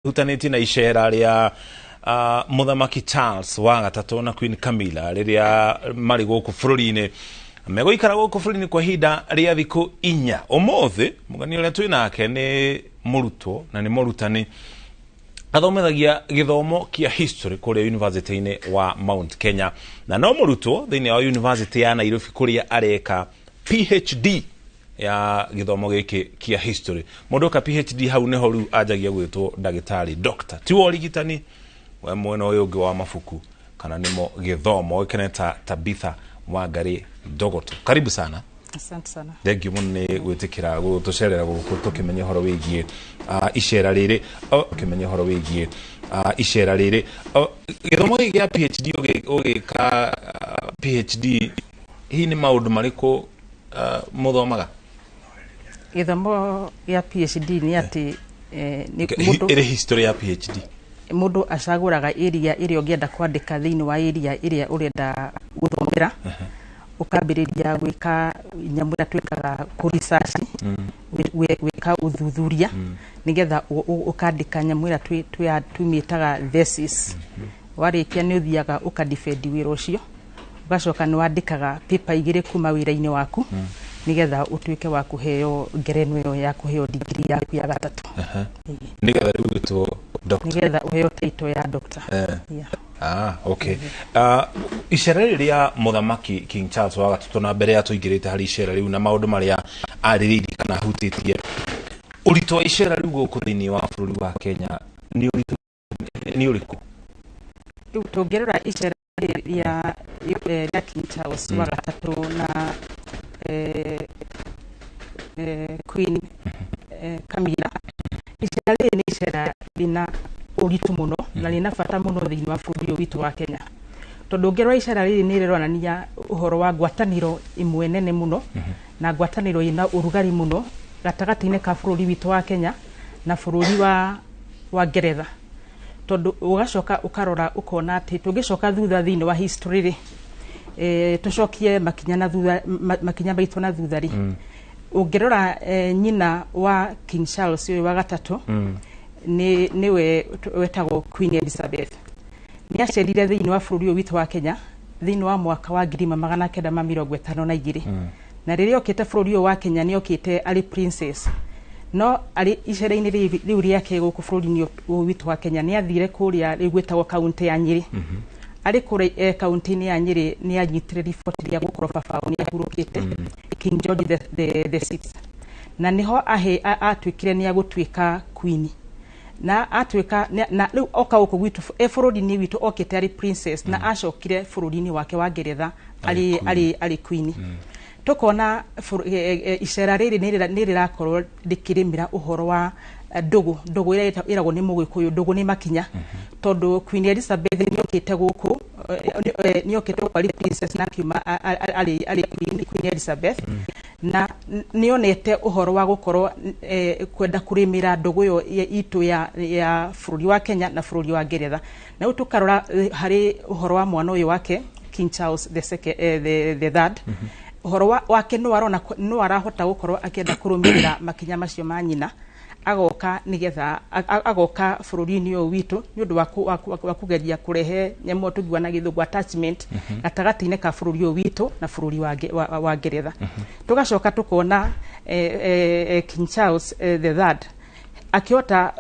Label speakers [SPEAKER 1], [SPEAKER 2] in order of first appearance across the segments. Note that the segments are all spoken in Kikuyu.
[SPEAKER 1] Hutanĩtie na icera rĩa Mũthamaki Charles wa gatatũ na Queen Camilla rĩrĩa marĩ gũkũ bũrũri-inĩ, megũikara gũkũ bũrũri-inĩ kwa ihinda rĩa thikũ 4. Ũmũthĩ mũgeni ũrĩa twĩ nake nĩ mũrutwo na nĩ mũrutani, athomithagia gĩthomo kĩa history kũrĩa university-inĩ wa Mount Kenya, na no mũrutwo thĩinĩ wa University ya Nairobi kũrĩa areka PhD ya gĩthomo gĩkĩ kĩa history. Mũndũ oka PhD hau nĩho rĩu anjagia gwĩtwo ndagĩtarĩ, doctor, ti wa ũrigitani, we mwena ũyũ ũngĩ wa mabuku kana nĩmo gĩthomo. Gĩkeneta Tabitha Wangari Ndogoto, karibu sana.
[SPEAKER 2] Asante sana.
[SPEAKER 1] Thank you mũno nĩ gwĩtĩkĩra gũtũcerera gũkũ tũkĩmenya ũhoro wĩgiĩ icera rĩrĩ, ũkĩmenya ũhoro wĩgiĩ icera rĩrĩ. Gĩthomo gĩkĩ gĩa PhD, ũgĩka PhD hihi nĩ maũndũ marĩkũ mũthomaga?
[SPEAKER 2] Gĩthomo gĩa PhD nĩ atĩ nĩ mũndũ
[SPEAKER 1] ĩrĩ history ya PhD.
[SPEAKER 2] Mũndũ acagũraga area ĩrĩa ũngĩenda kwandĩka thĩinĩ wa area ĩrĩa ũrenda gũthomera, ũkambĩrĩria gwĩka nyamũ ĩrĩa twĩkaga kũ research, gwĩka ũthuthuria nĩgetha ũkandĩka nyamũ ĩrĩa tũmĩtaga thesis. Warĩkia nĩ ũthiaga ũkadefend wĩra ũcio, ũgacoka nĩ wandĩkaga paper 2 kuma wĩra-inĩ waku nĩgetha ũtuĩke wa kũheo ngerenwa ĩyo ya kũheo degree yaku ya gatatũ.
[SPEAKER 1] Nĩgetha rĩu gwĩtwo doctor.
[SPEAKER 2] Nĩgetha ũheo title ya doctor. Yeah.
[SPEAKER 1] Ah, okay. Icera rĩrĩ rĩa Mũthamaki King Charles wa gatatũ, na mbere ya tũingĩrĩte harĩ icera rĩu na maũndũ marĩa arĩrĩirie kana ahutĩtie, ũritũ wa icera rĩu gũkũ thĩinĩ wa bũrũri wa Kenya nĩ ũritũ nĩ ũrĩkũ?
[SPEAKER 2] Rĩu tũngĩrora icera rĩa King Charles wa gatatũ na Queen Camilla, icera rĩrĩ nĩ icera rĩna ũritũ mũno na rĩna bata mũno thĩinĩ wa bũrũri ũyũ witũ wa Kenya, tondũ ũngĩrora icera rĩrĩ nĩ rĩronania ũhoro wa ngwatanĩro ĩmwe nene mũno na ngwatanĩro ĩna ũrugarĩ mũno gatagatĩ-inĩ ka bũrũri witũ wa Kenya na bũrũri wa Ngeretha, tondũ ũgacoka ũkarora ũkona atĩ tũngĩcoka thutha thĩinĩ wa history rĩ, tũcokie makinya na thutha, makinya maitũ na thutha rĩ, ũngĩrora nyina wa King Charles ũyũ wa gatatũ nĩ nĩwe wetagwo Queen Elizabeth, nĩ acerire thĩinĩ wa bũrũri ũyũ witũ wa Kenya thĩinĩ wa mwaka wa 1952, na rĩrĩa okĩte bũrũri ũyũ wa Kenya nĩ okĩte arĩ princess, no arĩ icera-inĩ rĩu rĩake gũkũ bũrũri-inĩ ũyũ witũ wa Kenya nĩ athire kũrĩa rĩu gwĩtagwo kaunti ya Nyĩrĩ. Arĩ kũrĩa kaunti-inĩ ya Nyĩrĩ nĩ anyitire riboti rĩa gũkorwo baba wao nĩ ahurũkĩte, King George the sixth, na nĩho atuĩkire nĩ agũtuĩka queen na atuĩka na rĩu oka gũkũ gwitũ bũrũri-inĩ witũ okĩte arĩ princess na acokire bũrũri-inĩ wake wa Ngeretha arĩ
[SPEAKER 1] queen.
[SPEAKER 2] Arĩ queen. Tukona icera rĩrĩ nĩ rĩrakorwo rĩkĩrĩmĩra ũhoro wa ndũgũ, ndũgũ ĩrĩa ĩragwo nĩ mũgĩkũyũ ndũgũ nĩ makinya, tondũ Queen Elizabeth nĩ okĩte gũkũ, nĩ okĩte gũkũ arĩ princess na akiuma arĩ Queen Elizabeth, na nĩ onete ũhoro wa gũkorwo kwenda kũrĩmĩra ndũgũ ĩyo itũ ya bũrũri wa Kenya na bũrũri wa Ngeretha. Na rĩu tũkarora harĩ ũhoro wa mwana ũyũ wake King Charles the second, the third, ũhoro wake no arona no arahota gũkorwo akĩenda kũrũmĩrĩra makinya macio ma nyina, agoka nĩgetha agoka bũrũri-inĩ ũyũ witũ nĩ ũndũ wa kũgeria kũrehe nyamũ ĩyo tũngiuga na gĩthũngũ attachment gatagatĩ-inĩ ka bũrũri ũyũ witũ na bũrũri wa Ngeretha. Tũgacoka tũkona King Charles the third akĩhota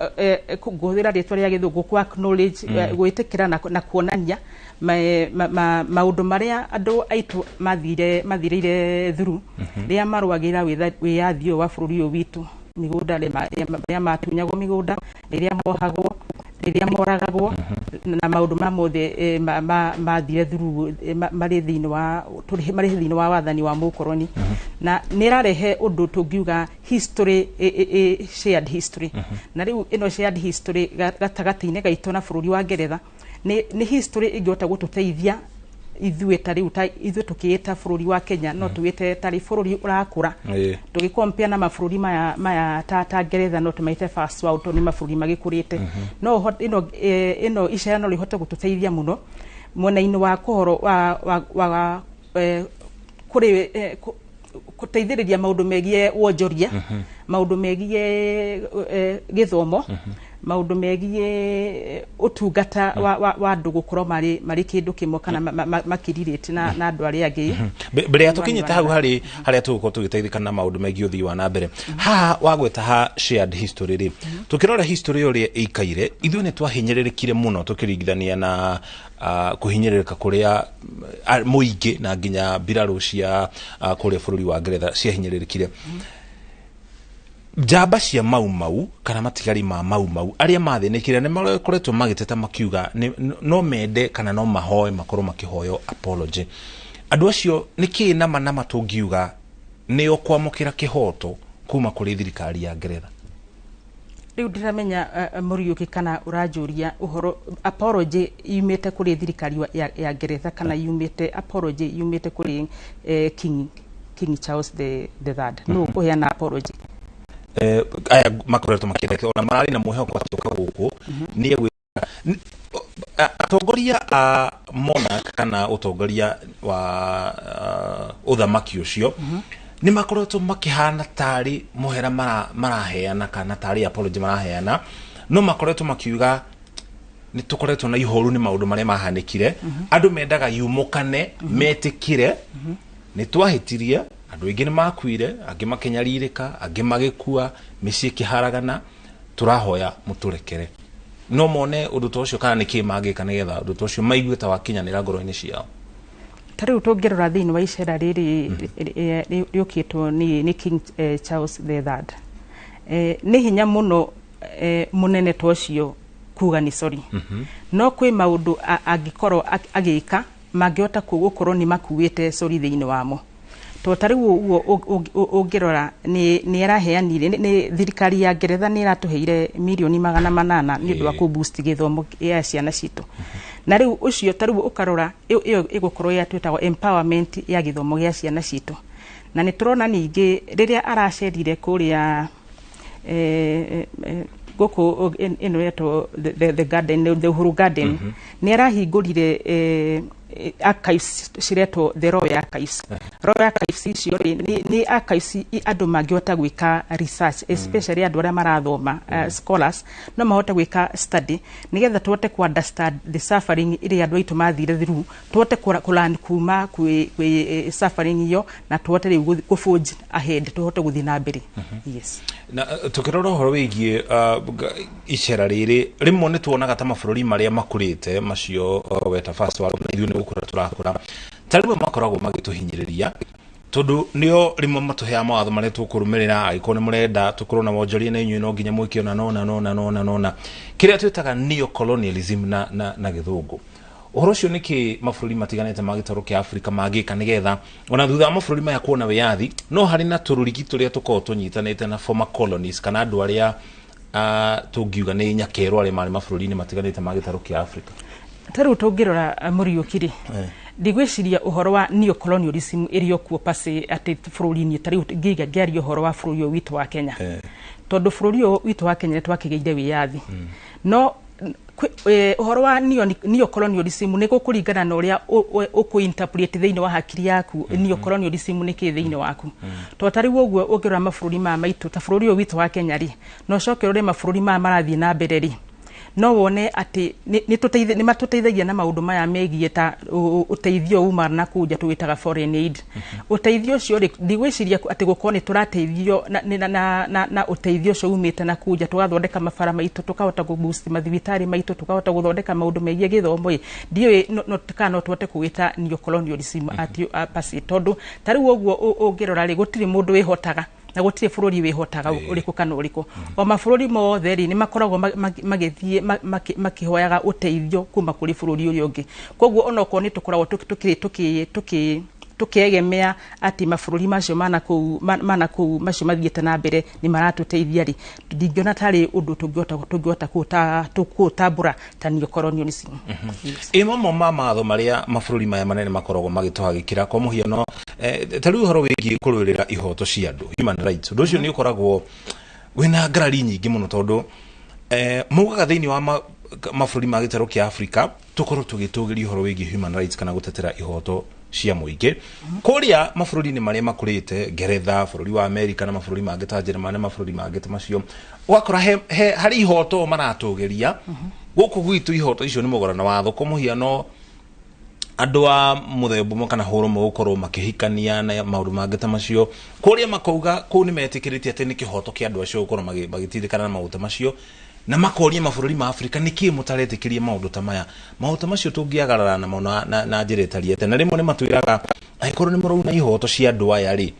[SPEAKER 2] kũhũthĩra rĩtwa rĩa gĩthũngũ ku acknowledge, gwĩtĩkĩra na kuonania maũndũ marĩa andũ aitũ mathirĩire through rĩrĩa marũagĩrĩra wĩyathi ũyũ wa bũrũri ũyũ witũ, mĩgũnda rĩrĩa matunyagwo mĩgũnda, rĩrĩa mohagwo, rĩrĩa moragagwo, na maũndũ ma mothe mathire through marĩ thĩinĩ wa wathani wa mũkoroni, na nĩ ĩrarehe ũndũ tũngiuga history, shared history. Na rĩu ĩno shared history gatagatĩ-inĩ gaitũ na bũrũri wa Ngeretha nĩ history ĩngĩhota gũtũteithia ithuĩ ta rĩu ta ithuĩ tũkĩĩta bũrũri wa Kenya, no tũwĩte tarĩ bũrũri ũrakũra tũgĩkompea na mabũrũri maya ta Ngeretha, no tũmaite first world tondũ nĩ mabũrũri magĩkũrĩte. No ĩno icera no rĩhote gũtũteithia mũno mwena-inĩ wa kũhoro wa kũrĩ gũteithĩrĩria maũndũ megiĩ wonjoria, maũndũ megiĩ gĩthomo. Maũndũ megiĩ ũtungata wa andũ gũkorwo marĩ kĩndũ kĩmwe kana makĩrirĩte na andũ arĩa angĩ.
[SPEAKER 1] Mbere ya tũkinyĩte hau harĩ harĩa tũgũkorwo tũgĩteithĩka na maũndũ megiĩ ũthii wa na mbere, haha wagweta ha shared history rĩ, tũkĩrora history ũrĩa ĩikaire, ithuĩ nĩ twahinyĩrĩrĩkire mũno tũkĩringithania na kũhinyĩrĩrĩka kũrĩa mũingĩ na nginya mbirarũ cia kũrĩa bũrũri wa Ngeretha ciahinyĩrĩrĩkire. Njamba cia Mau Mau kana matigari ma Mau Mau arĩa mathĩnĩkire nĩ makoretwo magĩteta makiuga no mende kana no mahoe makorwo makĩhoywo apology. Andũ acio nĩ kĩĩ nama nama tũngiuga nĩo kwamũkĩra kĩhoto kuma kũrĩ thirikari ya Ngeretha?
[SPEAKER 2] Rĩu ndiramenya, Mũriũki, kana ũranjũria ũhoro apology yumĩte kũrĩ thirikari ya Ngeretha kana yumĩte apology yumĩte kũrĩ King Charles the Third. Nũ ũkũheana apology?
[SPEAKER 1] Aya makoretwo makĩenda ona mararĩ na mwĩhoko atĩ ũka gũkũ nĩ atongoria a monarch kana ũtongoria wa ũthamaki ũcio nĩ makoretwo makĩhana tarĩ mũhera maraheana kana tarĩ apology maraheana, no makoretwo makiuga nĩ tũkoretwo na ihoru nĩ maũndũ marĩa mahanĩkire. Andũ mendaga yumũkane metĩkire nĩ twahĩtirie, andũ aingĩ nĩ makuire, angĩ makĩnyarirĩka, angĩ magĩkua, mĩciĩ ĩkĩharagana, tũrahoya mũtũrekere. No mone ũndũ ta ũcio kana nĩ kĩĩ mangĩka nĩgetha ũndũ ta ũcio maigue ta wakinyanĩra ngoro-inĩ ciao?
[SPEAKER 2] Ta rĩu tũngĩrora thĩinĩ wa icera rĩrĩ rĩũkĩtwo nĩ King Charles the Third, nĩ hinya mũno mũnene ta ũcio kuga nĩ sorry, no kwĩ maũndũ angĩkorwo agĩka mangĩhota gũkorwo nĩ makuĩte sorry thĩinĩ wamo, to ta rĩu ũguo ũngĩrora nĩ araheanire nĩ thirikari ya Ngeretha nĩ ĩratũheire mirioni 800 nĩ ũndũ wa kũ boost gĩthomo ya ciana citũ. Na rĩu ũcio ta rĩu ũkarora ĩyo ĩgũkorwo ya twĩtagwo empowerment ya gĩthomo gĩa ciana citũ. Na nĩ tũrona ningĩ rĩrĩa aracerire kũrĩa gũkũ ĩno yetwo the garden, the Uhuru Garden, nĩ arahingũrire archives ciretwo the Royal Archives. Royal Archives icio rĩ nĩ archives andũ mangĩhota gwĩka research, especially andũ arĩa marathoma, scholars, no mahote gwĩka study nĩgetha tũhote ku understand the suffering ĩrĩa andũ aitũ mathire through, tũhote kũ learn kuma kwĩ suffering iyo na tũhote rĩu kũ forge ahead, tũhote gũthiĩ na mbere, yes.
[SPEAKER 1] Na tukĩrora ũhoro wĩgiĩ icera rĩrĩ, rĩmwe nĩ tuonaga ta mabũrũri marĩa makũrĩte macio weta first world na ithuĩ nĩ gũkũra tũrakũra, ta rĩmwe makoragwo magĩtũhinyĩrĩria tondũ nĩo rĩmwe matũheaga mawatho marĩa tũkũrũmĩrĩra. Angĩkorwo nĩ mũrenda tũkorwo na wonjoria na inyuĩ, no nginya mwĩke ũna nona nona nona nona, kĩrĩa twĩtaga neo-colonialism na gĩthũngũ. Ũhoro ũcio nĩkĩ mabũrũri matiganĩte ma gĩtarũ kĩa Afrika mangĩka nĩgetha ona thutha wa mabũrũri maya kuona wĩyathi no harĩ na tũrũrigi tũrĩa tũkoragwo tũnyitanĩte na former colonies kana andũ arĩa tũngiuga nĩ nyakerũ arĩa marĩ mabũrũri-inĩ matiganĩte ma gĩtarũ kĩa Afrika?
[SPEAKER 2] Ta rĩu tũngĩrora, Mũriũki rĩ, ndigwĩciria ũhoro wa neocolonialism ĩrĩ o kuo pase atĩ bũrũri-inĩ ta rĩu ngĩiga ngĩaria ũhoro wa bũrũri ũyũ witũ wa Kenya, tondũ bũrũri ũyũ witũ wa Kenya nĩ twakĩgĩire wĩyathi, no ũhoro wa neocolonialism nĩ gũkũringana na ũrĩa ũkũ-interpret thĩinĩ wa hakiri yaku neocolonialism nĩ kĩ thĩinĩ waku. To ta rĩu ũguo ũngĩrora mabũrũri maya maitũ ta bũrũri ũyũ witũ wa Kenya rĩ, na ũcoke ũrore mabũrũri maya marathiĩ na mbere rĩ, no wone atĩ nĩ matũteithagia na maũndũ maya megiĩ ta ũteithio uma na kũu nja tũwĩtaga foreign aid. Ũteithio ũcio rĩ, ndigwĩciria atĩ gũkorwo nĩ tũrateithio na ũteithio ũcio umĩte na kũu nja tũgathondeka mabara maitũ, tũkahota kũ boost mathibitarĩ maitũ, tũkahota gũthondeka maũndũ megiĩ gĩthomo ĩ, ndiũĩ kana no tũhote kũwĩta neocolonialism atĩ pase, tondũ ta rĩu ũguo ũngĩrora rĩ, gũtirĩ mũndũ wĩhotaga na gũtirĩ bũrũri wĩhotaga ũrĩkũ kana ũrĩkũ. O mabũrũri mothe rĩ, nĩ makoragwo magĩthiĩ makĩhoyaga ũteithio kuma kũrĩ bũrũri ũrĩa ũngĩ. Koguo onokorwo nĩ tũkoragwo tũkĩegemea atĩ mabũrũri macio mana kũu macio mathiĩte na mbere nĩ maratũteithia rĩ, ndingĩona tarĩ ũndũ tũngĩhota kũũtambũra ta neocolonialism. Yes.
[SPEAKER 1] Ĩ mamwe ma mawatho marĩa mabũrũri maya manene makoragwo magĩtũhagĩkĩra, kwa mũhiano ta rĩu ũhoro wĩgiĩ kũrũĩrĩra ihoto cia andũ, human rights, ũndũ ũcio nĩ ũkoragwo wĩna ngarari nyingĩ mũno tondũ maugaga thĩinĩ wa mabũrũri ma gĩtarũ kĩa Afrika tũkorwo tũgĩtũgĩria ũhoro wĩgiĩ human rights kana gũtetera ihoto. cia mũingĩ kũrĩa mabũrũri-inĩ marĩa makũrĩte, Ngeretha, bũrũri wa Amerika na mabũrũri mangĩ ta Njĩrĩmani na mabũrũri mangĩ ta macio, ũgakora harĩ ihoto maratũgĩria. Gũkũ gwitũ ihoto icio nĩ mũgũra na watho. Kwa mũhiano, andũ a mũthemba ũmwe kana hũrũmwe gũkorwo makĩhikania na maũndũ mangĩ ta macio, kũrĩa makauga kũu nĩ metĩkĩrĩtie atĩ nĩ kĩhoto kĩa andũ acio gũkorwo magĩtindĩkana na maũndũ ta macio, na makoria mabũrũri ma Afrika nĩkĩ mũtaretĩkĩria maũndũ ta maya. Maũndũ ta macio tũngĩagarara namo na njĩra ĩtariĩ atĩa? Na rĩmwe nĩ matwĩraga angĩkorwo nĩ mũrauna ihoto cia andũ aya rĩ,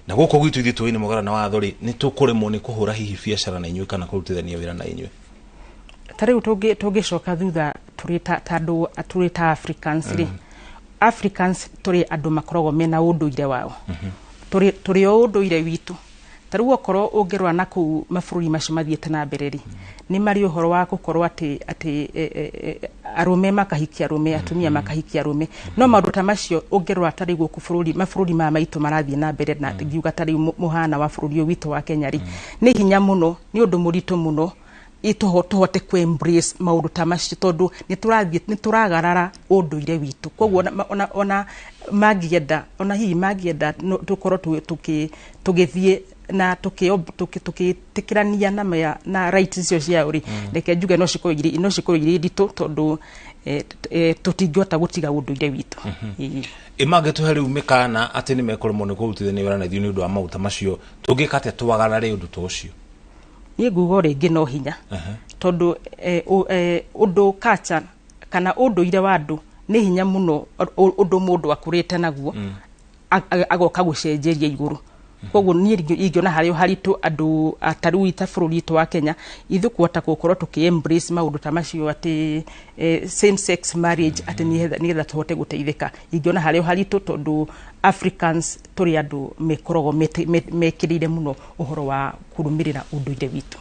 [SPEAKER 1] na gũkũ gwitũ ithuĩ tũĩ nĩ mũgara na watho rĩ, nĩ tũkũremwo nĩ kũhũra hihi biacara na inyuĩ kana kũrutithania wĩra na inyuĩ.
[SPEAKER 2] Ta rĩu tũngĩcoka thutha tũrĩ ta andũ tũrĩ ta Africans rĩ, Africans tũrĩ andũ makoragwo mena ũndũire wao, tũrĩ o ũndũire witũ. Ta rĩu okorwo ũngĩrora na kũu mabũrũri macio mathiĩte na mbere rĩ, nĩ marĩ ũhoro wa gũkorwo atĩ arũme makahikia arũme, atumia makahikia arũme. No maũndũ ta macio ũngĩrora ta rĩu gũkũ bũrũri, mabũrũri maya maitũ marathiĩ na mbere, na ngiuga ta rĩu mũhana wa bũrũri ũyũ witũ wa Kenya rĩ, nĩ hinya mũno, nĩ ũndũ mũritũ mũno tũhote kũ embrace maũndũ ta macio, tondũ nĩ tũrathiĩ nĩ tũragarara ũndũire witũ. Koguo ona mangĩenda, ona hihi mangĩenda tũkorwo tũgĩthiĩ na tũkĩtĩkĩrania na rights icio ciao rĩ, reke njuge no cikorwo irĩ nditũ, tondũ tũtingĩhota gũtiga ũndũire witũ. Ĩĩ.
[SPEAKER 1] Ĩmangĩtũhe rĩu mĩkana atĩ nĩ mekũremwo nĩ kũrutithania wĩra na ithuĩ nĩ ũndũ wa maũndũ ta macio, tũngĩka atĩa twagarare ũndũ ta ũcio?
[SPEAKER 2] Niĩ nguga o rĩngĩ no hinya, tondũ ũndũ culture kana ũndũire wa andũ nĩ hinya mũno, ũndũ mũndũ akũrĩte naguo agoka gũcenjeria igũrũ. Koguo niĩ ingĩona harĩ o haritũ andũ ta rĩu ta bũrũri witũ wa Kenya ithuĩ kũhota gũkorwo tũkĩ embrace maũndũ ta macio atĩ same sex marriage, atĩ nĩgetha tũhote gũteithĩka, ingĩona harĩ o haritũ, tondũ Africans tũrĩ andũ mekoragwo mekĩrĩire mũno ũhoro wa kũrũmĩrĩra ũndũire witũ.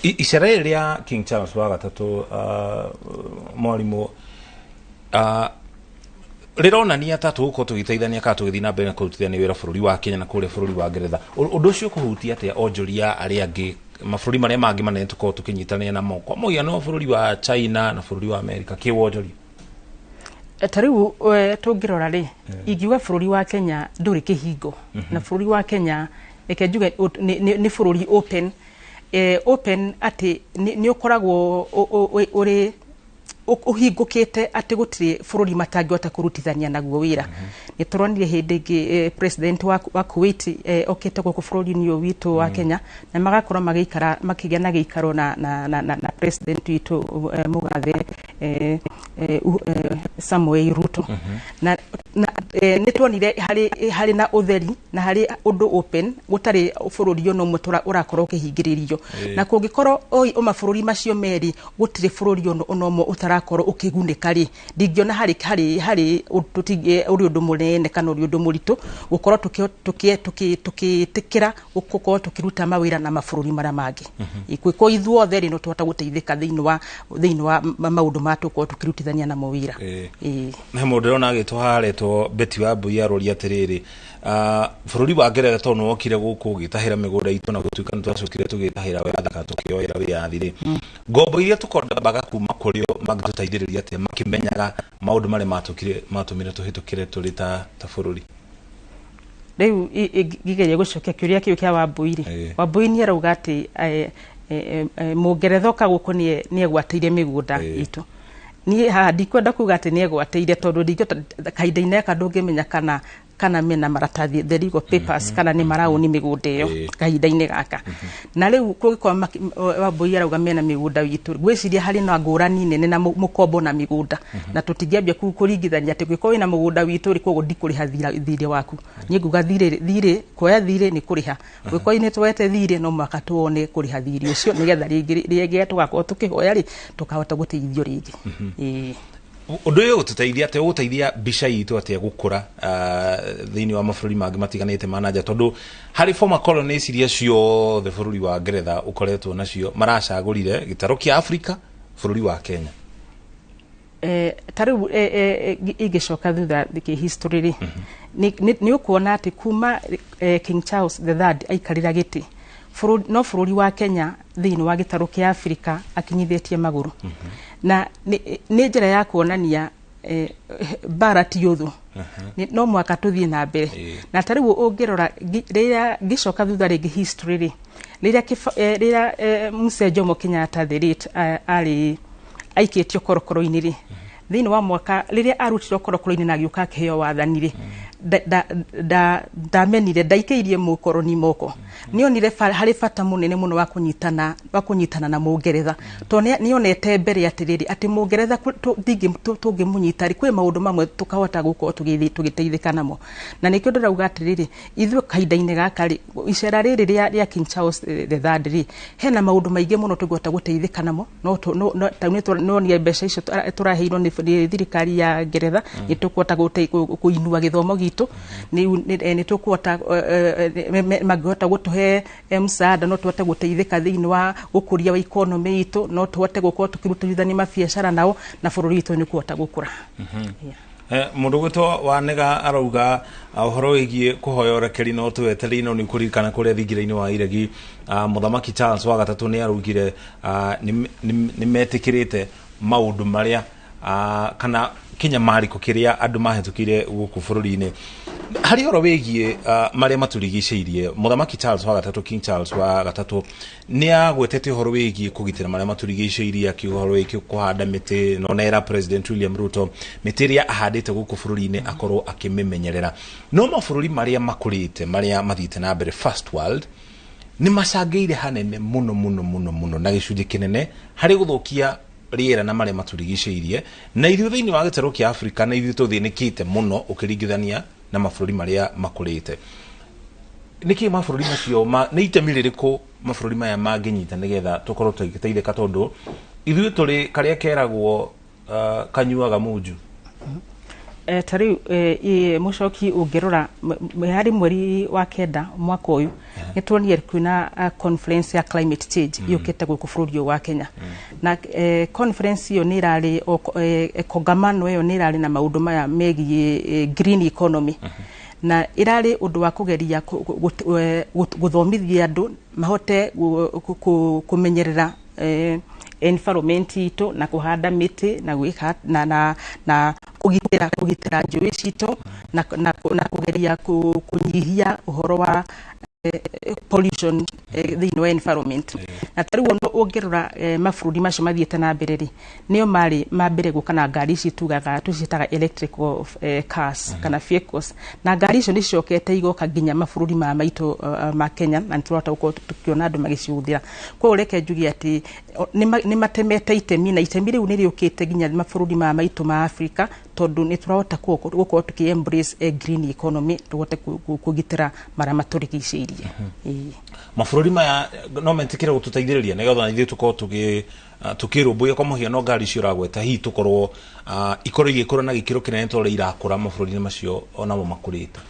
[SPEAKER 2] Ĩĩ.
[SPEAKER 1] Icera rĩrĩ rĩa King Charles wa gatatũ, mwarimũ, rĩronania ta tũgũkorwo tũgĩteithania kana tũgĩthiĩ na mbere na kũrutithania wĩra bũrũri wa Kenya na kũrĩa bũrũri wa Ngeretha. Ũndũ ũcio ũkũhutia atĩa onjoria arĩa angĩ, mabũrũri marĩa mangĩ manene tũkorwo tũkĩnyitanĩra namo, kwa mũhiano bũrũri wa China na bũrũri wa America kĩwonjoria?
[SPEAKER 2] Ta rĩu tũngĩrora rĩ, ingiuga bũrũri wa Kenya ndũrĩ kĩhingo, na bũrũri wa Kenya, reke njuge, nĩ bũrũri open, open atĩ nĩ ũkoragwo ũrĩ ũhingũkĩte atĩ gũtirĩ bũrũri matangĩhota kũrutithania naguo wĩra. Nĩ tũronire hĩndĩ ĩngĩ president wa Kuwait okĩte gũkũ bũrũri-inĩ ũyũ witũ wa Kenya na magakorwo magĩikara makĩgĩa na gĩikaro na president witũ mũgathe Samoei Ruto, na nĩ tuonire harĩ na ũtheri na harĩ ũndũ open, gũtarĩ bũrũri ona ũmwe ũrakorwo ũkĩhingĩrĩrio. Na kũngĩkorwo o mabũrũri macio merĩ gũtirĩ bũrũri ona ũmwe ũtarakorwo ũkĩgunĩka rĩ, ndingĩona harĩ ũrĩ ũndũ mũnene kana ũrĩ ũndũ mũritũ gũkorwo tũkĩtĩkĩra gũkorwo tũkĩruta mawĩra na mabũrũri marĩa mangĩ. Gwĩkwo ithuothe rĩ, no tũhota gũteithĩka thĩinĩ wa maũndũ maya tũkorwo tũkĩrutithania namo wĩra. Ĩĩ.
[SPEAKER 1] He mũndũ ndĩrona agĩtwo haha aretwo Betty wa Mbui, aroria atĩrĩrĩ, bũrũri wa Ngeretha tondũ nĩ wokire gũkũ ũgĩtahĩra mĩgũnda itũ na gũtuĩka nĩ twacokire tũgĩtahĩra wĩyathi kana tũkĩoera wĩyathi rĩ, ngombo iria tũkombaga kuma kũrĩ o mangĩtũteithĩrĩria atĩa makĩmenyaga maũndũ marĩa matũkire matũmire tũhĩtũkĩre tũrĩ ta bũrũri?
[SPEAKER 2] Rĩu ngĩgeria gũcokia kĩũria kĩu kĩa Wambui rĩ, Wambui nĩ arauga atĩ mũngeretha oka gũkũ nĩ egwatĩire mĩgũnda itũ. Niĩ haha ndikwenda kuga atĩ nĩ egwatĩire, tondũ ndingĩhota kahinda-inĩ gaka, ndũngĩmenya kana mena maratathi, the legal papers, kana nĩ maraũni mĩgũnda ĩyo kahinda-inĩ gaka. Na rĩu kũngĩkorwo Wambui arauga mena mĩgũnda itũ, ngwĩciria harĩ na ngũrani nene na mũkombo na mĩgũnda, na tũtingĩambia kũringithania atĩ ũngĩkorwo wĩna mũgũnda witũ rĩ, koguo ndikũrĩha thirĩ waku. Niĩ nguga thirĩ kuoya thirĩ nĩ kũrĩha. Ũngĩkorwo nĩ tuoete thirĩ, no mũhaka tuone kũrĩha thirĩ ũcio, nĩgetha rĩngĩ tũgakorwo tũkĩhoya rĩ, tũkahota gũteithio rĩngĩ. Ĩĩ.
[SPEAKER 1] Ũndũ ũyũ ũgũtũteithia atĩa, ũgũteithia mbica itũ atĩa gũkũra thĩinĩ wa mabũrũri mangĩ matiganĩte ma nanja, tondũ harĩ former colonies iria ciothe bũrũri wa Ngeretha ũkoretwo nacio, maracagũrire gĩtarũ kĩa Afrika, bũrũri wa Kenya?
[SPEAKER 2] Ta rĩu ingĩcoka thutha kĩ history rĩ, nĩ ũkuona atĩ kuma King Charles the Third aikarĩra gĩtĩ, no bũrũri wa Kenya thĩinĩ wa gĩtarũ kĩa Afrika akinyithĩtie magũrũ, na nĩ njĩra ya kuonania Mbara ti ũthũ. No mwaka tũthiĩ na mbere. Na ta rĩu ũngĩrora rĩrĩa ngĩcoka thutha rĩngĩ history rĩ, rĩrĩa rĩrĩa Mzee Jomo Kenyatta the late arĩ aikĩtio korokoro-inĩ rĩ, thĩinĩ wa mwaka rĩrĩa arutirwo korokoro-inĩ na agĩũka akĩheo wathani rĩ, ndamenire ndaikĩirie mũkoroni moko. Nĩonire harĩ bata mũnene mũno wa kũnyitana na Mũngeretha, tondũ nĩonete mbere atĩrĩrĩ, atĩ Mũngeretha tũngĩmũnyita rĩ, kwĩ maũndũ mamwe tũkahota gũkorwo tũgĩteithĩka namo. Na nĩkĩo ndĩrauga atĩrĩrĩ, ithuĩ kahinda-inĩ gaka rĩ, icera rĩrĩ rĩa King Charles the Third rĩ, hena maũndũ maingĩ mũno tũngĩhota gũteithĩka namo. No ta rĩu nĩtũronire mbeca icio tũraheirwo nĩ thirikari ya Ngeretha, nĩ tũkũhota kũinua gĩthomo gitũ, nĩ tũkũhota mangĩhota gũtũhe msaada, no tũhote gũteithĩka thĩinĩ wa gũkũria wa economy itũ, no tũhote gũkorwo tũkĩrutithania mabiacara nao, na bũrũri witũ nĩ ũkũhota gũkũra. Yeah.
[SPEAKER 1] Mũndũ gwĩtwo Wanĩga arauga ũhoro wĩgiĩ kũhoya ũrekeri no twetereire, no nĩ ũkũririkana kũrĩa thingira-inĩ wa iregi, Mũthamaki Charles wa gatatũ nĩ araugire nĩ metĩkĩrĩte maũndũ marĩa kana kĩnyamarĩko kĩrĩa andũ mahĩtũkĩire gũkũ bũrũri-inĩ harĩ ũhoro wĩgiĩ marĩa matũrigicĩirie. Mũthamaki Charles wa gatatũ, King Charles wa gatatũ, nĩ agwetete ũhoro wĩgiĩ kũgitĩra marĩa matũrigicĩirie, akiuga ũhoro wĩgiĩ kũhanda mĩtĩ, na onera President William Ruto mĩtĩ ĩrĩa ahandĩte gũkũ bũrũri-inĩ akorwo akĩmĩmenyerera. No mabũrũri marĩa makũrĩte, marĩa mathiĩte na mbere, first world, nĩ macangĩire hanene mũno mũno mũno mũno na gĩcunjĩ kĩnene harĩ gũthũkia rĩera na marĩa matũrigicĩirie. Na ithuĩ thĩinĩ wa gĩtarũ kĩa Afrika na ithuĩ tũthĩnĩkĩte mũno ũkĩringithania na mabũrũri marĩa makũrĩte. Nĩkĩ mabũrũri macio nĩ itemi rĩrĩkũ mabũrũri maya mangĩnyita nĩgetha tũkorwo tũgĩteithĩka, tondũ ithuĩ tũrĩ karĩa keragwo kanyuaga munju?
[SPEAKER 2] Ta rĩu mũcoki, ũngĩrora harĩ mweri wa 9 mwaka ũyũ, nĩ tuonire kwĩna conference ya climate change yũkĩte gũkũ bũrũri ũyũ wa Kenya. Na conference ĩyo nĩ ĩrarĩ kongamano ĩyo nĩ ĩrarĩ na maũndũ maya megiĩ green economy, na ĩrarĩ ũndũ wa kũgeria gũthomithia andũ mahote kũmenyerera environment itũ na kũhanda mĩtĩ na gwĩka na kũgitĩra njũĩ citũ na kũgeria kũnyihia ũhoro wa pollution thĩinĩ wa environment. Na ta rĩu ũngĩrora mabũrũri macio mathiĩte na mbere rĩ, nĩo marĩ ma mbere gũka na ngari ici tugaga tũciĩtaga electrical cars kana vehicles. Na ngari icio nĩ cicokete igoka nginya mabũrũri maya maitũ ma Kenya, na nĩ tũrahota gũkorwo tũkĩona andũ magĩcihũthĩra. Koguo reke njuge atĩ nĩ matemete itemi, na itemi rĩu nĩ rĩũkĩte nginya mabũrũri maya maitũ ma Afrika, tondũ nĩ tũrahota gũkorwo tũkĩ embrace green economy, tũhote kũgitĩra marĩa matũrigicĩirie. Ĩĩ.
[SPEAKER 1] Mabũrũri maya no metĩkĩre gũtũteithĩrĩria nĩgetha ithuĩ tũkorwo tũkĩrũmbũiya, kwa mũhiano ngari icio ũragweta, hihi tũkorwo ikorwo igĩkũra na gĩkĩro kĩnene ta ũrĩa irakũra mabũrũri-inĩ macio onamo makũrĩte?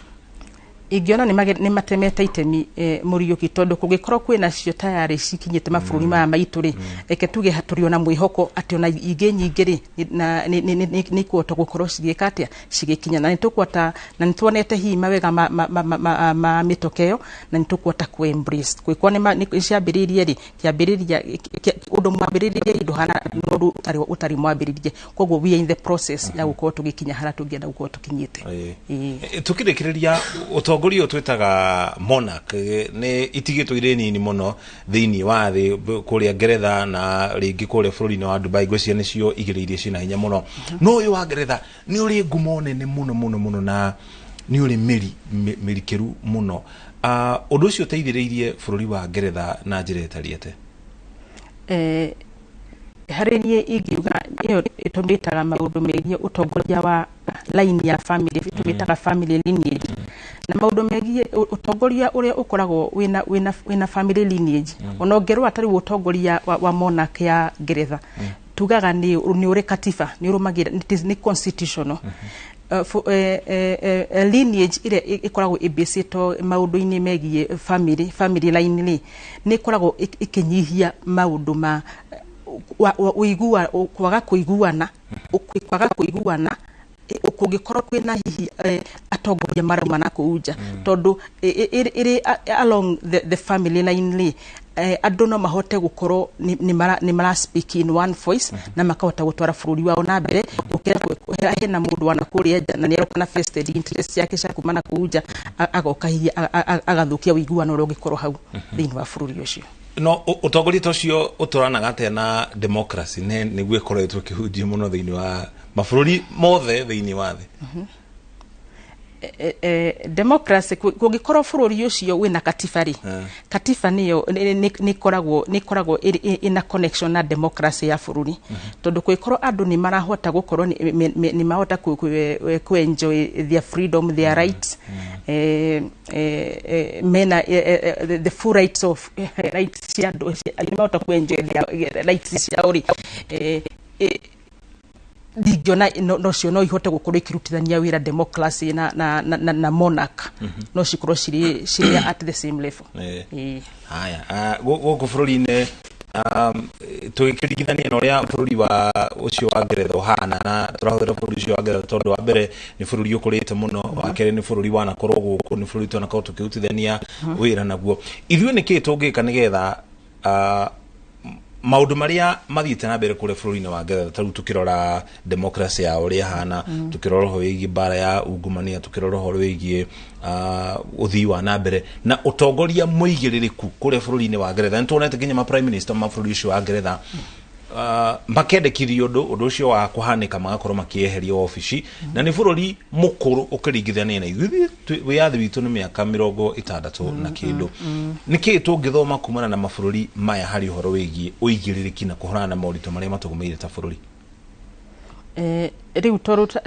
[SPEAKER 2] Ingĩona nĩ matemete itemi, Mũriũki, tondũ kũngĩkorwo kwĩna cio tayarĩ cikinyĩte mabũrũri maya maitũ rĩ, reke tuge tũrĩ ona mwĩhoko atĩ ona ingĩ nyingĩ rĩ na nĩ ikũhota gũkorwo cigĩka atĩa, cigĩkinya, na nĩ tũkũhota, na nĩ tuonete hihi mawega ma mĩtoka ĩyo, na nĩ tũkũhota kũ embrace kũngĩkorwo nĩ ciambĩrĩirie rĩ kĩambĩrĩria ũndũ mwambĩrĩrie ndũhana ũndũ ũtarĩ mwambĩrĩrie. Koguo we are in the process ya gũkorwo tũgĩkinya harĩa tũngĩenda gũkorwo tũkinyĩte. Ĩĩ.
[SPEAKER 1] Tukĩrĩkĩrĩria, ũtongoria ũyũ twĩtaga monarch nĩ itigĩtwo irĩ nini mũno thĩinĩ wa thĩ, kũrĩa Ngeretha na rĩngĩ kũrĩa bũrũri-inĩ wa Dubai, ngwĩciria nĩcio igĩrĩ iria ciĩna hinya mũno. No ũyũ wa Ngeretha nĩ ũrĩ ngumo nene mũno mũno mũno na nĩ ũrĩ mĩri mĩrikĩru mũno. Ũndũ ũcio ũteithĩrĩirie bũrũri wa Ngeretha na njĩra ĩtariĩ atĩa?
[SPEAKER 2] Harĩ niĩ ingiuga ĩyo tũmĩtaga maũndũ megiĩ ũtongoria wa line ya family, tũmĩtaga family lineage. Na maũndũ megiĩ ũtongoria ũrĩa ũkoragwo wĩna family lineage, ona ũngĩrora ta rĩu ũtongoria wa monarch ya Ngeretha, tugaga nĩ ũrĩ katiba, nĩ ũrũmagĩrĩra, nĩ constitutional. Lineage ĩrĩa ĩkoragwo ĩbĩcĩtwo maũndũ-inĩ megiĩ family line rĩ, nĩ ĩkoragwo ĩkĩnyihia maũndũ ma ũigua kwaga kũiguana. Kũngĩkorwo kwĩna hihi atongoria marauma na kũu nja, tondũ ĩrĩ along the family line rĩ, andũ no mahote gũkorwo nĩ mara speak in one voice na makahota gũtwara bũrũri wao na mbere, gũkĩra hena mũndũ wana kũrĩa nja na nĩ aroka na vested interest ciake cia kuma na kũu nja, agoka hihi agathũkia ũiguano ũrĩa ũngĩkorwo hau thĩinĩ wa bũrũri ũcio.
[SPEAKER 1] No ũtongoria ta ũcio ũtwaranaga atĩa na democracy, nĩguo ĩkoretwo ĩkĩhunjio mũno thĩinĩ wa mabũrũri mothe thĩinĩ wa thĩ?
[SPEAKER 2] Democracy, kũngĩkorwo bũrũri ũcio wĩna katiba rĩ, katiba nĩyo nĩ ĩkoragwo ĩna connection na democracy ya bũrũri, tondũ kũngĩkorwo andũ nĩ marahota gũkorwo nĩ mahota ku enjoy their freedom, their rights, mena the full rights of rights cia andũ, nĩ mahota ku enjoy their rights ciao rĩ, ndingĩona nocio no ihote gũkorwo ikĩrutithania wĩra democracy na monarch, no cikorwo cirĩ at the same level.
[SPEAKER 1] Haya, gũkũ bũrũri-inĩ, tũgĩkĩringithania na ũrĩa bũrũri wa ũcio wa Ngeretha ũhana, na tũrahũthĩra bũrũri ũcio wa Ngeretha tondũ wa mbere nĩ bũrũri ũkũrĩte mũno, wa kerĩ nĩ bũrũri wanakorwo gũkũ, nĩ bũrũri twanakorwo tũkĩrutithania wĩra naguo ithuĩ, nĩkĩĩ tũngĩka nĩgetha maũndũ marĩa mathiĩte na mbere kũrĩa bũrũri-inĩ wa Ngeretha, ta rĩu tũkĩrora democracy yao ũrĩa ĩhana, tũkĩrora ũhoro wĩgiĩ mbara ya ungumania, tũkĩrora ũhoro wĩgiĩ ũthii wa na mbere na ũtongoria mũigĩrĩrĩku kũrĩa bũrũri-inĩ wa Ngeretha, nĩ tuonete nginya ma prime minister ma bũrũri ũcio wa Ngeretha makendekithia ũndũ ũcio wa kũhanĩka, magakorwo makĩeherio wabici, na nĩ bũrũri mũkũrũ ũkĩringithania na ithuĩ. Wĩyathi witũ nĩ mĩaka 60 na kĩndũ. Nĩkĩĩ tũngĩthoma kumana na mabũrũri maya harĩ ũhoro wĩgiĩ ũigĩrĩrĩki na kũhũrana na moritũ marĩa matũgũmĩire ta bũrũri?
[SPEAKER 2] Rĩu tondũ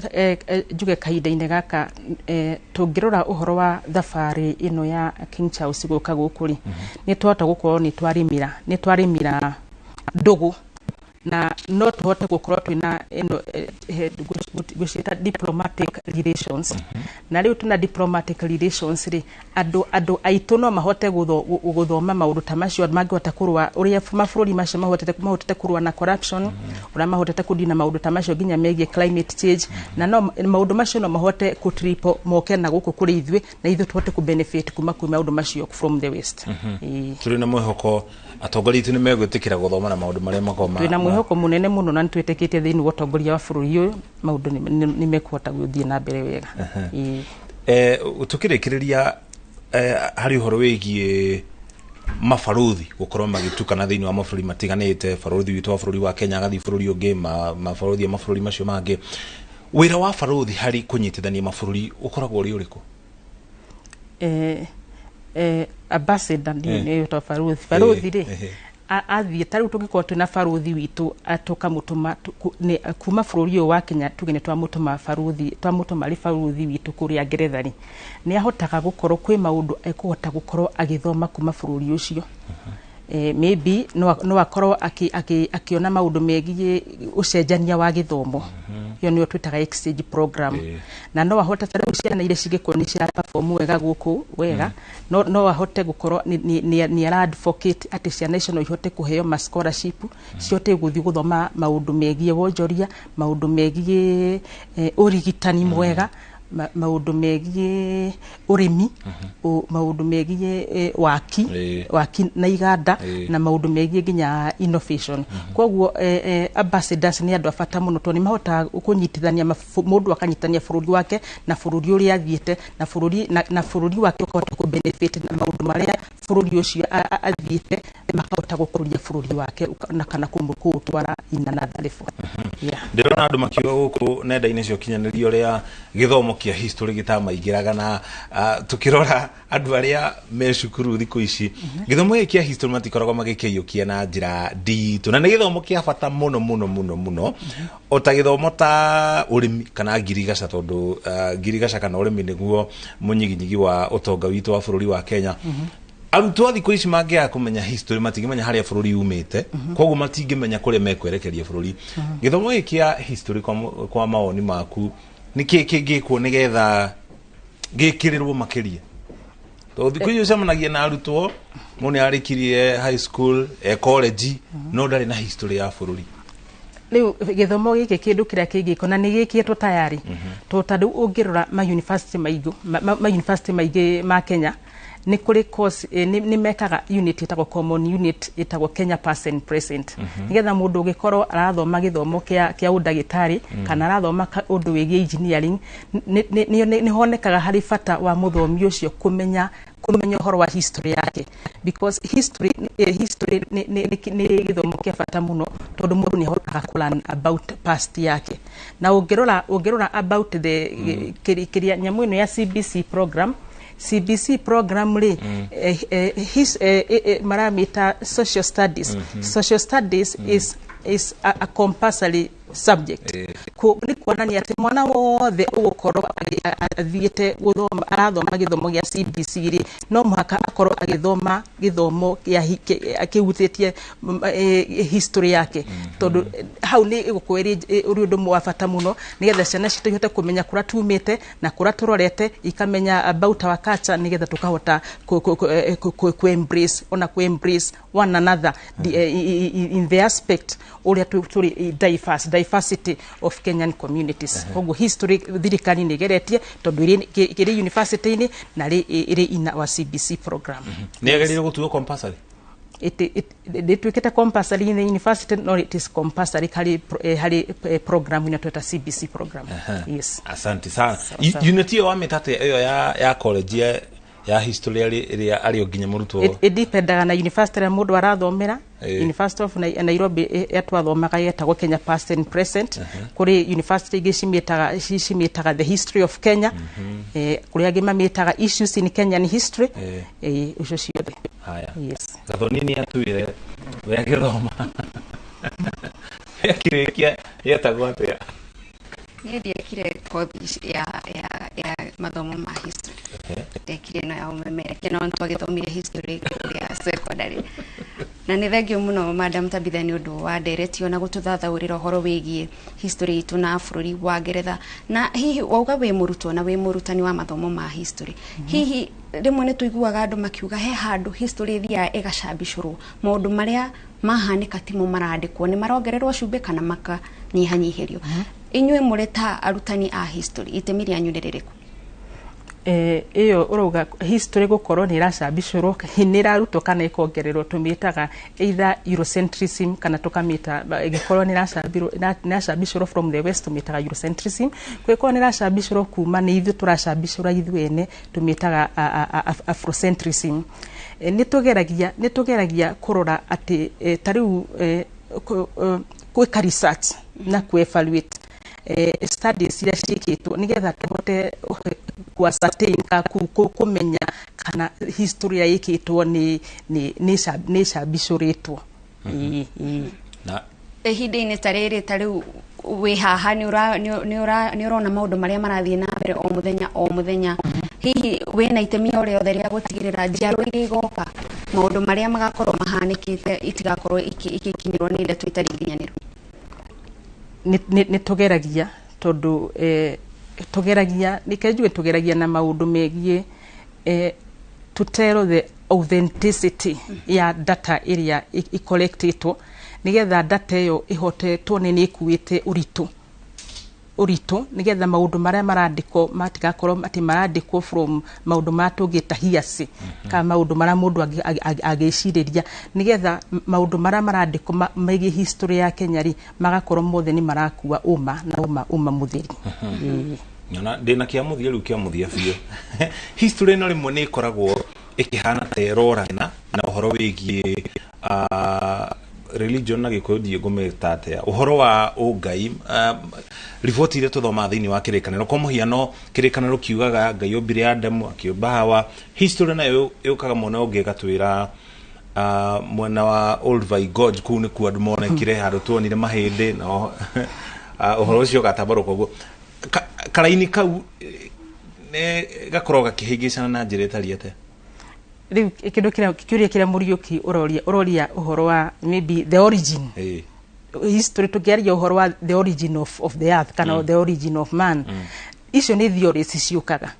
[SPEAKER 2] njuge kahinda-inĩ gaka, tũngĩrora ũhoro wa thabarĩ ĩno ya King Charles gũka gũkũ rĩ, nĩ twahota gũkorwo nĩ twarĩmĩra ndũgũ, na no tũhote gũkorwo twĩna ĩno ngũciĩta diplomatic relations. Na rĩu twĩna diplomatic relations rĩ, andũ aitũ no mahote gũthoma maũndũ ta macio, mangĩhota kũrũa ũrĩa mabũrũri macio mahotete kũrũa na corruption, ũrĩa mahotete kũdina maũndũ ta macio nginya megiĩ climate change, na no maũndũ macio no mahote kũtripo moke na gũkũ kũrĩ ithuĩ, na ithuĩ tũhote kũ benefit kuma kwĩ maũndũ macio from the West. Ĩĩ.
[SPEAKER 1] Tũrĩ na mwĩhoko atongoria aitũ nĩ megwĩtĩkĩra gũthoma na maũndũ marĩa makoragwo
[SPEAKER 2] Twĩna mwĩhoko mũnene mũno, na nĩtwĩtĩkĩtie thĩinĩ wa ũtongoria wa bũrũri ũyũ maũndũ nĩ mekũhota gũthiĩ na mbere wega. Ĩĩ.
[SPEAKER 1] Tukĩrĩkĩrĩria, harĩ ũhoro wĩgiĩ mabarũthi gũkorwo magĩtukana thĩinĩ wa mabũrũri matiganĩte, barũthi witũ wa bũrũri wa Kenya agathiĩ bũrũri ũngĩ, mabarũthi a mabũrũri macio mangĩ, wĩra wa barũthi harĩ kũnyitithania mabũrũri ũkoragwo ũrĩ ũrĩkũ?
[SPEAKER 2] Ambassador nĩ ĩtwa barũthi rĩ, athiĩ, ta rĩu tũngĩkorwo twĩna barũthi witũ, tũkamũtũma kuma bũrũri ũyũ wa Kenya, tuge nĩ twamũtũma barũthi, twamũtũma arĩ barũthi witũ kũrĩa Ngeretha rĩ, nĩ ahotaga gũkorwo kwĩ maũndũ ekũhota gũkorwo agĩthoma kuma bũrũri ũcio. Maybe no akorwo akĩona maũndũ megiĩ ũcenjania wa gĩthomo, ĩyo nĩyo twĩtaga exchange program. Na no ahote, ta rĩu ciana iria cingĩkorwo nĩ cira perform wega gũkũ wega, no ahote gũkorwo nĩ ara advocate atĩ ciana icio no ihote kũheo ma scholarship, cihote gũthiĩ gũthoma maũndũ megiĩ wonjoria, maũndũ megiĩ ũrigitani mwega, maũndũ megiĩ ũrĩmi, maũndũ megiĩ waki waki na iganda, na maũndũ megiĩ nginya innovation. Koguo ambassadors nĩ andũ a bata mũno, tondũ nĩ mahotaga kũnyitithania mũndũ akanyitithania bũrũri wake na bũrũri ũrĩa athiĩte na bũrũri na bũrũri wake ũkahota kũ benefit na maũndũ marĩa bũrũri ũcio athiĩte, makahota gũkũria bũrũri wake na kana kũũtwara in another level. Yeah.
[SPEAKER 1] Ndĩrona andũ makiuga gũkũ nenda-inĩ cia ũkinyanĩria ũrĩa gĩthomo kĩa history gĩtamaingĩraga, na tukĩrora andũ arĩa me cukuru thikũ ici, gĩthomo gĩkĩ kĩa history matikoragwo magĩkĩiyũkia na njĩra nditũ, na nĩ gĩthomo kĩa bata mũno mũno mũno mũno, o ta gĩthomo ta ũrĩmi kana ngirigaca, tondũ ngirigaca kana ũrĩmi nĩguo mũnyiginyigi wa ũtonga witũ wa bũrũri wa Kenya. Arutwo a thikũ ici mangĩaga kũmenya history, matingĩmenya harĩa bũrũri umĩte, koguo matingĩmenya kũrĩa mekwerekeria bũrũri. Gĩthomo gĩkĩ kĩa history, kwa mawoni maku, nĩ kĩĩ kĩngĩkwo nĩgetha gĩkĩrĩrwo makĩria? Tondũ thikũ ici ũcemanagia na arutwo, mũndũ nĩ arĩkirie high school, e college, no ndarĩ na history ya bũrũri.
[SPEAKER 2] Rĩu gĩthomo gĩkĩ, kĩndũ kĩrĩa kĩngĩkwo na nĩ gĩkĩtwo tayari, to ta rĩu ũngĩrora ma university maingĩ, ma university maingĩ ma Kenya, nĩ kũrĩ course, nĩ mekaga unit ĩtagwo common unit ĩtagwo Kenya Past and Present, nĩgetha mũndũ ũngĩkorwo arathoma gĩthomo kĩa ũndagĩtarĩ kana arathoma ũndũ wĩgiĩ engineering, nĩ honekaga harĩ bata wa mũthomi ũcio kũmenya ũhoro wa history yake, because history nĩ gĩthomo kĩa bata mũno, tondũ mũndũ nĩ ahotaga kũ learn about past yake. Na ũngĩrora about the kĩrĩa nyamũ ĩno ya CBC program, CBC program rĩ, maramĩta social studies. Social studies is a compulsory subject. Nĩ kuonania atĩ mwana wothe ũgũkorwo athiĩte gũthoma, arathoma gĩthomo gĩa CBC rĩ, no mũhaka akorwo agĩthoma gĩthomo kĩhutĩtie history yake, tondũ hau nĩ ĩgũkorwo ĩrĩ ũndũ wa bata mũno, nĩgetha ciana citũ ihote kũmenya kũrĩa tumĩte na kũrĩa tũrorete, ikamenya about our culture, nĩgetha tũkahota ku embrace, ona ku embrace one another in the aspect ũrĩa tũrĩ diverse, diversity of Kenyan communities. Koguo history thirikari nĩ ĩgeretie, tondũ ĩrĩ university-inĩ na ĩrĩ in our CBC program.
[SPEAKER 1] Nĩ agĩrĩire gũtuo compulsory?
[SPEAKER 2] Ndĩtuĩkĩte compulsory in the university, no it is compulsory harĩ program ĩno tweta CBC program, yes.
[SPEAKER 1] Asante sana.
[SPEAKER 2] Sawa, sawa.
[SPEAKER 1] Unit ĩyo wamĩta atĩa, ĩyo ya college ya history ĩrĩa arĩ o nginya mũrutwo?
[SPEAKER 2] Ĩdipendaga na university ĩrĩa mũndũ arathomera. University of Nairobi twathomaga yetagwo Kenya Past and Present. Kũrĩ university ingĩ cimĩtaga the history of Kenya, kũrĩ angĩ mamĩtaga issues in Kenyan history. Icio ciothe.
[SPEAKER 1] Haya.
[SPEAKER 2] Yes.
[SPEAKER 1] Gathoni nĩ atwĩre we agĩthoma, we akĩrĩkia yetagwo atĩa?
[SPEAKER 3] Niĩ ndiekire kothi ya mathomo ma history, ndekire ĩno ya ũmemerekia, no twagĩthomire history kũrĩa secondary. Na nĩ thengio mũno, Madam Tabitha, nĩ ũndũ wa ndereti ona gũtũthathaũrĩra ũhoro wĩgiĩ history itũ na bũrũri wa Ngeretha. Na hihi wauga wĩ mũrutwo na wĩ mũrutani wa mathomo ma history, hihi rĩmwe nĩ tũiguaga andũ makiuga he handũ history ĩthiaga ĩgacambicũrwo, maũndũ marĩa mahanĩka timo marandĩkwo, nĩ marongererwo cumbĩ kana makanyihanyihĩrio. Inyuĩ mũrĩ ta arutani a history, itemi rĩanyu nĩ rĩrĩkũ?
[SPEAKER 2] Ĩyo ũrauga history gũkorwo nĩ ĩracambicũrwo, nĩ ĩrarutwo kana ĩkongererwo, tũmĩtaga either Eurocentrism kana tũkamĩta, ĩgĩkorwo nĩ ĩracambicũrwo from the West, tũmĩtaga Eurocentrism. Kũngĩkorwo nĩ ĩracambicũrwo kuma nĩ ithuĩ tũracambicũra ithuĩ ene, tũmĩtaga Afrocentrism. Nĩ tũgeragia kũrora atĩ ta rĩu gwĩka research na ku evaluate studies iria ciĩkĩtwo, nĩgetha tũhote ku ascertain ka kũmenya kana history ĩrĩa ĩkĩtwo nĩ ĩcambicũrĩtwo. Ĩĩ.
[SPEAKER 1] Na
[SPEAKER 3] Ihinda-inĩ ta rĩrĩ, ta rĩu wĩ haha, nĩ ũrona maũndũ marĩa marathiĩ na mbere o mũthenya o mũthenya. Hihi wĩna itemi o rĩothe rĩa gũtigĩrĩra njiarwa iria igoka, maũndũ marĩa magakorwo mahanĩkĩte itigakorwo igĩkinyĩrwo nĩ ndeto itarĩ nginyanĩru?
[SPEAKER 2] Nĩ tũgeragia, tondũ tũgeragia, reke njuge tũgeragia na maũndũ megiĩ to tell the authenticity ya data ĩrĩa ĩcollectĩtwo, nĩgetha data ĩyo ĩhote tuone nĩ ĩkuĩte ũritũ, nĩgetha maũndũ marĩa marandĩkwo matigakorwo atĩ marandĩkwo from maũndũ marĩa tũngĩta hearsay kana maũndũ marĩa mũndũ agĩcirĩria, nĩgetha maũndũ marĩa marandĩkwo megiĩ history ya Kenya rĩ, magakorwo mothe nĩ marakua ũma na ũma mũtheri. Ĩĩ.
[SPEAKER 1] Nyona ndĩna kĩa mũthia rĩu, kĩa mũthia biũ. History ĩno rĩmwe nĩ ĩkoragwo ĩkĩhana ta ĩrorana na ũhoro wĩgiĩ religion, na Gĩkũyũ ndiĩ ngũmĩta atĩa, ũhoro wa ũngai. Riboti iria tũthomaga thĩinĩ wa Kĩrĩkanĩro, kwa mũhiano, Kĩrĩkanĩro kiugaga Ngai ombire Adamu, akĩũmba Hawa. History nayo yũkaga mwena ũngĩ ĩgatwĩra mwena wa Olduvai Gorge, kũu nĩkuo andũ monekire handũ tuonire mahĩndĩ, no ũhoro ũcio ũgatambarũka ũguo. Karaini kau nĩ gakoragwo gakĩhĩngĩcana na njĩra ĩtariĩ atĩa?
[SPEAKER 2] Rĩu kĩndũ kĩrĩa, kĩũria kĩrĩa Mũriũki ũroria ũhoro wa maybe the origin, history, tũkĩaria ũhoro wa the origin of the earth kana the origin of man, icio nĩ theories ciũkaga.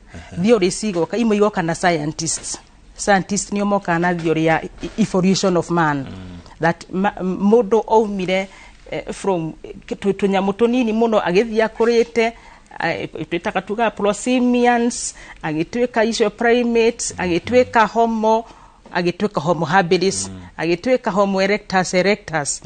[SPEAKER 2] Theories igoka imwe, igoka na scientists. Scientists nĩo mokaga na theory ya evolution of man, that mũndũ aumire from tũnyamũ tũnini mũno agĩthiĩ akũrĩte, twĩtaga tugaga prosimians, agĩtuĩka icio primates, agĩtuĩka homo, agĩtuĩka homo habilis, agĩtuĩka homo erectus erectus,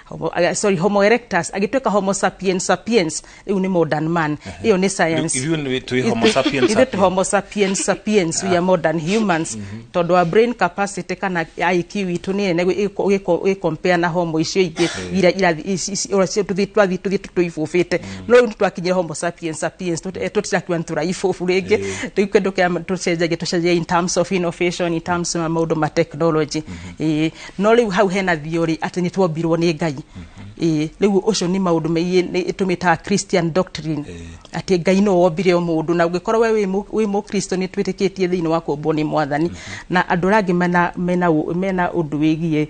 [SPEAKER 2] homo, sorry, homo erectus, agĩtuĩka homo sapiens sapiens. Rĩu nĩ modern man. Ĩyo nĩ science.
[SPEAKER 1] Ithuĩ nĩ twĩ homo sapiens
[SPEAKER 2] Ithuĩ twĩ homo sapiens sapiens. We are modern humans tondũ wa brain capacity kana IQ itũ nĩ nene ũgĩcompare na homo icio ingĩ iria tũthiĩ tũibũbĩte. No rĩu nĩtwakinyire homo sapiens sapiens, tũtirakiuga nĩ tũraibũbu rĩngĩ. Rĩu kĩndũ kĩa tũcenjagia in terms of innovation, in terms of maũndũ ma technology. Ĩĩ, no rĩu hau hena theory atĩ nĩ twombirwo nĩ Ngai. Ĩĩ, rĩu ũcio nĩ maũndũ megiĩ tũmĩtaga Christian doctrine, atĩ Ngai no wombire o mũndũ, na ũngĩkorwo we wĩ mũkristo, nĩ twĩtĩkĩtie thĩinĩ wa kũmbwo nĩ Mwathani, na andũ arĩa angĩ mena ũndũ wĩgiĩ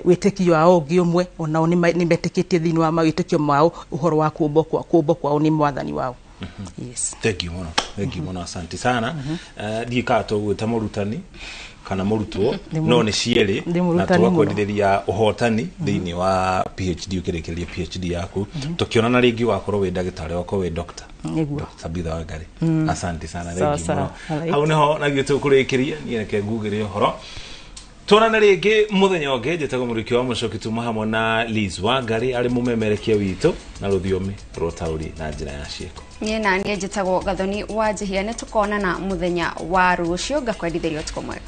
[SPEAKER 2] wĩtĩkio wao ũngĩ ũmwe, onao nĩ metĩkĩtie thĩinĩ wa mawĩtĩkio mao ũhoro wa kũmbwo kwao nĩ Mwathani wao. Yes.
[SPEAKER 1] Thank you mũno, thank you mũno, asante sana. Ndiĩ kana tũgwĩta mũrutani kana mũrutwo, no nĩ cierĩ.
[SPEAKER 2] Ndĩ
[SPEAKER 1] Na
[SPEAKER 2] mũrutani mũno.
[SPEAKER 1] Tũgakwendithĩria ũhotani thĩinĩ wa PhD, ũkĩrĩkĩrĩria PhD yaku. Tũkĩonana rĩngĩ ũgakorwo wĩ ndagĩtarĩ, ũgakorwo wĩ doctor.
[SPEAKER 2] Nĩguo.
[SPEAKER 1] Dr. Tabitha Wangari, asante sana.
[SPEAKER 2] Sawa,
[SPEAKER 1] Thank you
[SPEAKER 2] sawa.
[SPEAKER 1] mũno.
[SPEAKER 2] Alright.
[SPEAKER 1] Hau nĩho naguo tũkũrĩkĩria. Niĩ reke ngugĩre ũhoro, tuonane rĩngĩ mũthenya ũngĩ. Njĩtagwo Mũrĩki wa Mũcoki, tuma hamwe na Liz Wangari arĩ mũmemerekia witũ na rũthiomi rwa ũtaũri na njĩra ya ciĩko.
[SPEAKER 3] Niĩ na niĩ njĩtagwo Gathoni wa Njihia. Nĩ tũkonana mũthenya wa rũciũ. Ngakwendithĩria ũtukũ mwega.